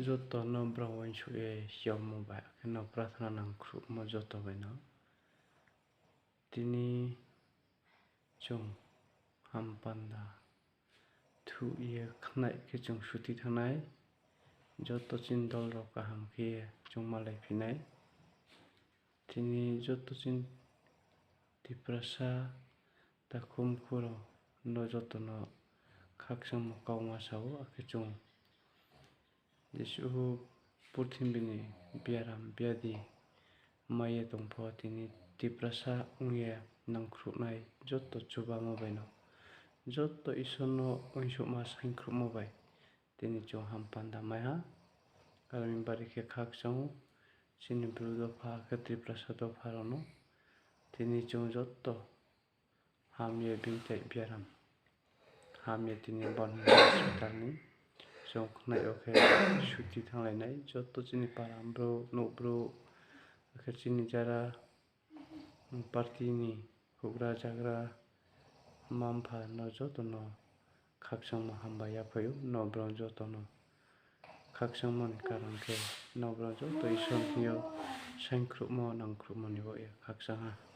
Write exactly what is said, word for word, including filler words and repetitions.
Joto no brao uaingsouh ye yagmo bai, akhe no prarthana nangkhruhmo joto bai no. Tini chung hampanda thuh ye khnai khe chung suti thanng nai, joto chini dol rao kaham khe ye chung malaiphi nai. Tini joto chini Tiprasa takhu mkhu rao no joto no khakchangmo kauma sa ou, akhe chung jesuh purthimbi ni biaram biadi mai ye tong pho, tini Tiprasa ong ye nangkhruhnai joto chubamo bai no, joto Isor no uaingsouhma saingkhruhmo bai tini chung hampanda mai ha. Aro ni bari khe khakchang ou chini Bru dopha khe Tiprasa dopha rao no. Tini chung joto ham ye bini tai biaram ham ye tini bo ni hospital ni chung khnai yo khe suti thannglai nai joto chini para brouh, nouh brouh, akhe chini jara party ni houhgra jagra, mma mpha no joto no khakchangmo hambai yaphai ou, no brao joto no khakchangmo ni karon khe no brao joto Isor thing yo saingkhruhmo nangkhruhmo ni baoh ye khakchang ha.